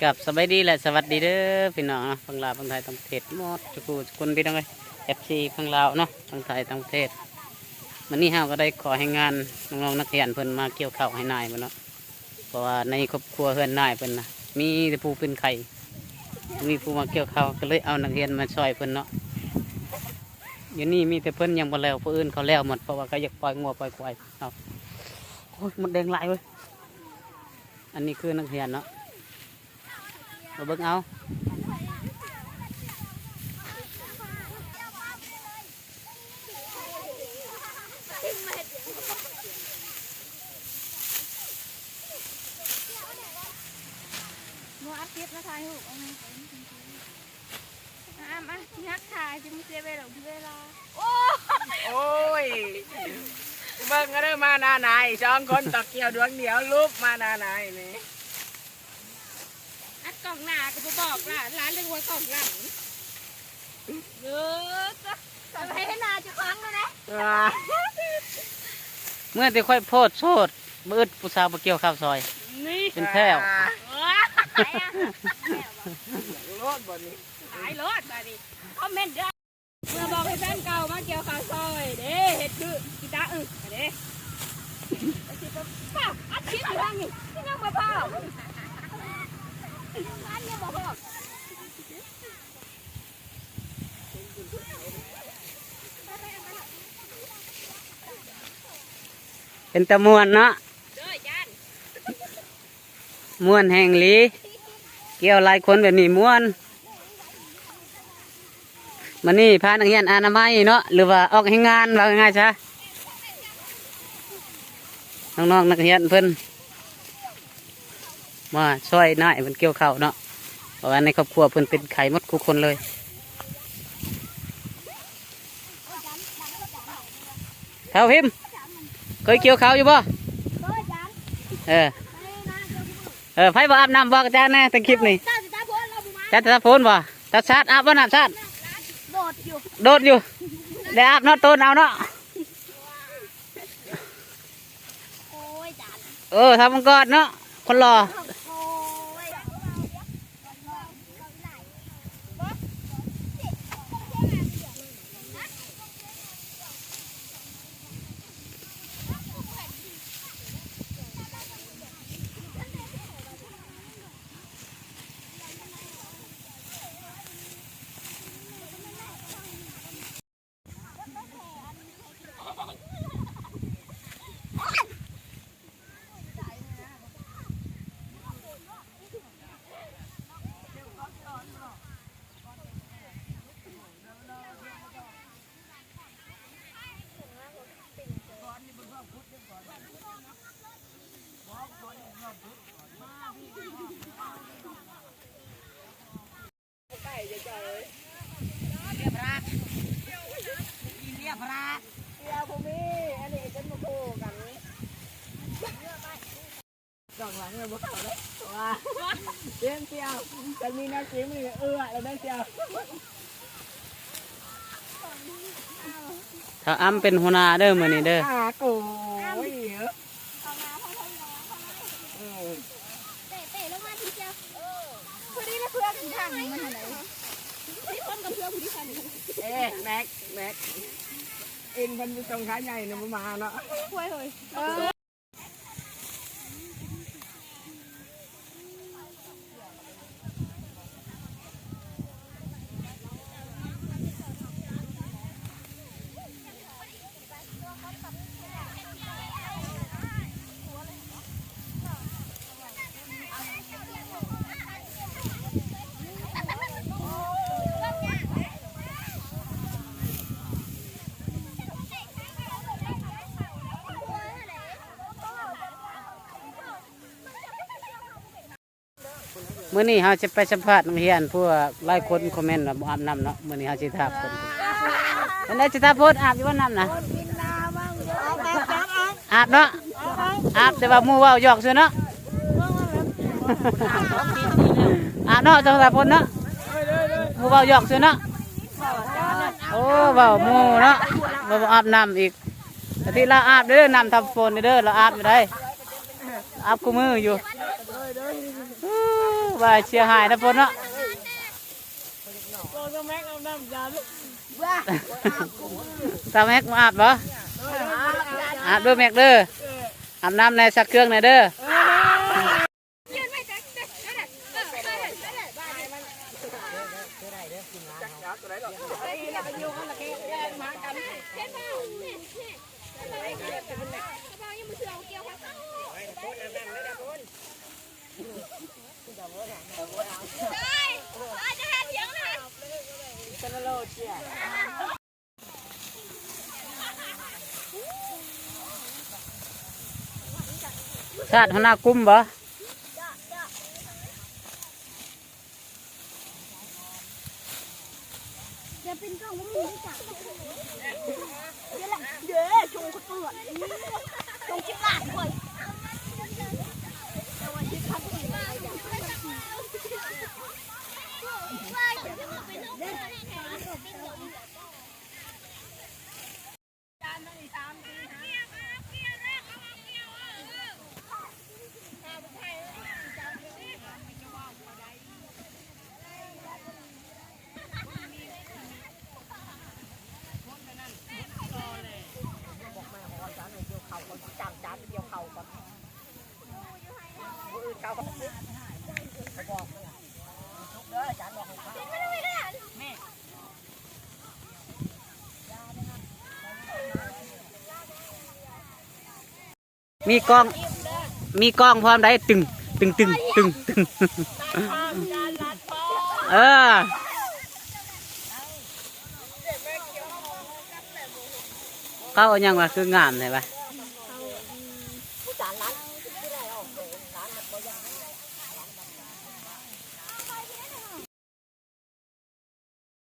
ກາບສະບາຍດີ ແລະ ສະຫວັດດີເດີພີ່ນ້ອງເນາະ ຝັ່ງລາວ ຝັ່ງໄທ ຕ່າງປະເທດໝົດທຸກຜູ້ທຸກຄົນ ພີ່ນ້ອງເອີຍ ເອັຟຊີ ຝັ່ງລາວເນາະ ຝັ່ງໄທ ຕ່າງປະເທດ. ມື້ນີ້ເຮົາກໍໄດ້ຂໍແຮງງານນ້ອງໆນັກຮຽນເພິ່ນມາກ່ຽວເຂົ້າໃຫ້ນາຍເພິ່ນເນາະ ເພາະວ່າໃນຄອບຄົວເຮືອນນາຍເພິ່ນນະ ມີແຕ່ຜູ້ເປັນໄຂ້ ບໍ່ມີຜູ້ມາກ່ຽວເຂົ້າ ກໍເລີຍເອົານັກຮຽນມາຊ່ອຍເພິ່ນເນາະ. ຢູ່ນີ້ມີແຕ່ເພິ່ນຍັງບໍ່ແລ້ວ ຜູ້ອື່ນເຂົາແລ້ວໝົດ ເພາະວ່າເຂົາຢາກປ່ອຍງົວປ່ອຍຄວາຍເນາະ. ໂອ້ຍ ມົດແດງຫຼາຍເວີຍ. ອັນນີ້ຄືນັກຮຽນເນາະ ມາເບິ່ງເອົາ. ບໍ່ອັດຄລິບນະ ຖ່າຍຮູບເອົາມາ ອາມ ອາ ຊິຮັກຂາ ຊິມາເສຍເວລາ ເວລາ. ໂອ້ຍ ໂອ້ຍ ເບິ່ງເດີ ມາໜ້ານາຍ ສອງຄົນຕໍ່ກ່ຽວດວງດຽວ ລຸບມາໜ້ານາຍນີ້. ອັດກ້ອງໜ້າກໍບໍ່ບອກຫຼານ ຫຼານເລີຍວ່າກ້ອງຫຼັງ. ເອີ ກໍໃຫ້ເຫັນໜ້າເຈົ້າຂອງແລ້ວນະ. ເມື່ອແຕ່ຂ້ອຍໂພສໂສດ ບໍ່ອຶດຜູ້ສາວມາກ່ຽວເຂົ້າຊ່ອຍ ນີ້ ເປັນແຖວ. ໂອ້ຍ ຕາຍແລ້ວ ໂລດບັດນີ້ ຕາຍໂລດບັດນີ້ ຄອມເມັນເດີ. ເມື່ອບອກໃຫ້ແຟນເກົ່າມາກ່ຽວເຂົ້າຊ່ອຍເດ້ ເຮັດຄືກີຕາ ອື ເດ້ ຊິໄປຟ້າວອັດຄລິບຢູ່ທາງນີ້ ຍັງບໍ່ພໍ ອັດຍັງບໍ່ພໍ. ເປັນຕາມ່ວນເນາະ ໂດຍ ຢ້ານ ມ່ວນແຮງອີ່ຫຼີ ກ່ຽວຫຼາຍຄົນແບບນີ້ມ່ວນ. ມື້ນີ້ພານັກຮຽນອະນາໄມເນາະ ຫຼືວ່າອອກແຮງງານ ເວົ້າງ່າຍໆຊະ ນ້ອງໆນັກຮຽນເພິ່ນ ມາຊ່ອຍນາຍເພິ່ນກ່ຽວເຂົ້າເນາະ ເພາະວ່າໃນຄອບຄົວເພິ່ນເປັນໄຂ້ໝົດທຸກຄົນເລີຍ. ທ້າວພິມ ເຄີຍກ່ຽວເຂົ້າຢູ່ບໍ່? ເອີ ເອີ ໃຜບໍ່ອາບນ້ຳບອກອາຈານແດ່ ແຕ່ຄລິບນີ້. ຈານຕາໂພນບໍ່? ຕາຊາດອາບບໍ່ນ້ຳຊາດ? ໂດດຢູ່ ໂດດຢູ່ ໄດ້ອາບເນາະ ໂຕນເອົາເນາະ. ໂອ້ຍ ຈານ ເອີ ທຳມັນກ່ອນເນາະ ຄົນຫຼໍ່. ໂອ້ຍ. ກອງຫຼັງມັນບໍ່ເຂົ້າເດ້ ວ່າ ເຫັນສ່ຽວ ຄັນມີແນວຈິງນີ້ ເອື້ອແລ້ວເດີສ່ຽວ. ທ້າວອຳເປັນຫົວໜ້າເດີມື້ນີ້ເດີ. ອາ ໂກຍ ເອີ ເຕະ ເຕະລົງມາທີດຽວ ພໍດີລະເພື່ອນທາງນີ້ມັນຫັ້ນໃດ ມີຄົນກັບເພື່ອນຜູ້ທີ່ທາງນີ້. ເອ ແມັກ ແມັກ ເອັນເພິ່ນໄປສົ່ງຂາໃຫຍ່ນະ ບໍ່ມາເນາະ ໂອ້ຍ ເຮີ້ຍ. ມື້ນີ້ເຮົາຈະໄປສຳພາດນັກຮຽນ ພວກຫຼາຍຄົນຄອມເມັນວ່າບໍ່ອາບນ້ຳເນາະ. ມື້ນີ້ເຮົາຊິຖາມເພິ່ນ ເປັນໃດ ຊິຖາມໂພດ ອາບຢູ່ບໍ່ນ້ຳນະ? ອາບເນາະ ອາບ ແຕ່ວ່າໝູ່ເວົ້າຢອກຊື່ເນາະ ອາບເນາະ ສາວພົນເນາະ ໝູ່ເວົ້າຢອກຊື່ເນາະ. ໂອ້ ເວົ້າໝູ່ເນາະ ວ່າບໍ່ອາບນ້ຳອີກ. ກະຕິລາວອາບເດີ ນ້ຳທຳຝົນນີ້ເດີ ລາວອາບຢູ່ໃດ. ອາບຄູ່ມື້ຢູ່. ອູ້ ວ່າເສຍຫາຍນະ ຝົນເນາະ. ສາວແມັກ ມາອາບບໍ່? ອາບເດີແມັກເດີ. ອາບນ້ຳແດ່ ຊັກເຄື່ອງແດ່ເດີ. ຊາດຫົວໜ້າກຸ່ມບໍ່? ເດີ ຊົງຄົນເປີດ ຊົງສິບລ້ານເວີຍ. ມີກ້ອງ ມີກ້ອງພ້ອມໄດ໋ ຕຶງ ຕຶງ ຕຶງ ຕຶງ ຕຶງ. ເອີ ເຂົ້າຫຍັງວະ ຄືງາມແທ້ວະ.